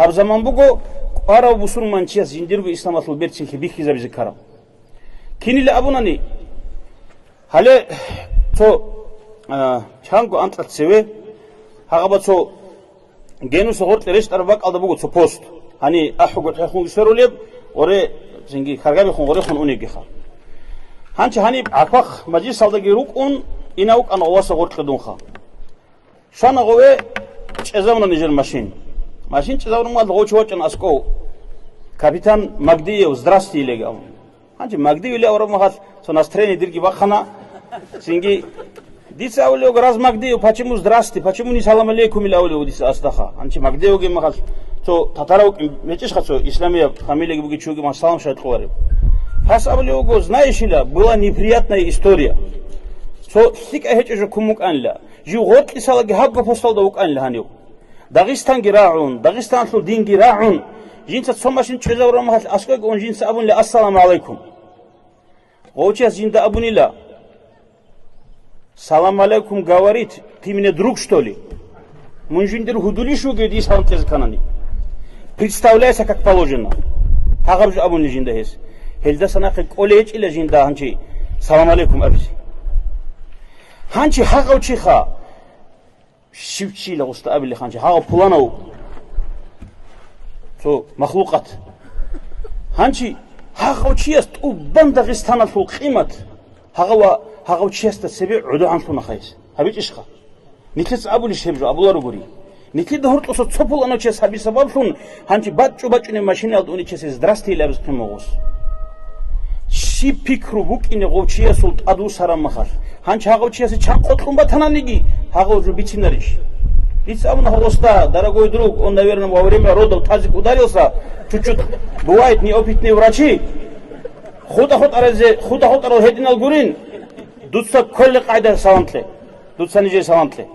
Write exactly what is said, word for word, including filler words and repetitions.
Гьаб заман буго кӀварав бусурманчияс жиндирго исламалъул берцинлъи бихьизабизе ккараб. Кинила абунани, гьале цо, а, чанго анкьа цеве, гьагъаба цо Генуса гъоркье рещтӀараб бакӀалда буго цо пост. Гьани ахӀуго хӀехун сверулеб, гъоре, цинги каргабихун гъорехун унебгиха. Гьанчи гьаниб гӀаквахъ мажлисалдаги рукӀун, инав вукӀана гъоваса гъоркье дунха. Щвана гъове, чӀезавуна нижер машин. Машин чӀезавурмал гъов чи вачӀана аскӀов. Капитан Магдиев, «Здрасте», илеги абун. Гьанже Магдиев иле авураб махалъ, цо настроение дирги бахъана. Цинги, дица абулев, раз Магдиев, почему «Здрасте», почему не «Салам алейкум» иле авулев дица асдаха. Гьанже Магдиевги махалъ, цо татарав мечӀишха, цо исламияб фамилияги буги чуги махалъ салам шайт къуварев. Гьас абулев, знаешь, ила, была неприятная история. Цо лъикӀа гьечӀо жо кумукӀанила. Жив гъоркьисалаги гьабго посталда вукӀанила гьанив. Дагъистанги рагӀун, Дагъистанлъул динги рагӀун, жинца цо машин чӀезавураб махалъ аскӀовеги ун жинца абунила: «Ассаламу гӀалайкум». Гъовчияс жинда абунила: «Салам алейкум говорит, ты мне друг, что ли?» Мун жиндир гьудулищ вугев дие салам кьезе кканани? Представляйся как положено. Гьагъаб жо абунила жинда гьес. Гьелдаса нахъе кӀолей гьечӀила жинда гьанчи салам алейкум абизе. Гьанчи гьагъав чиха. Щив чила гъуста абили ханчи, гьагъав пуланав цо махлукъат. Гьанчи гьагъав чияс тӀубан Дагъистаналъул къимат, гьагъав ва гьагъав чиясда цебе гӀодо гьанлъуна хайс. ГьабичӀищха? Нилъеца абулищ гьеб жо, абуларогури. Нилъеда гьоркьоса цо пуланав чияс гьаби сабаблъун, гьанчи бачӀу-бачӀунеб машиналда уничасе «Здрасте» илабиз хъимугъус. Щиб пикру букӀине гъов чиясул тӀадвуссараб махалъ, гьанчи гьагъав чиясе чан къокълъун батананиги, гьагъав жо бицинарищ? Дица абуна гьавоста: «Дорогой друг, он, наверное, во время родов тазик ударился, чуть-чуть, бывает, неопытные врачи». ХутӀа-хутӀаразе, хутӀа-хутӀарал гьединал гурин, дуца кколеб къайда салам кье. Дуца нижее салам кье.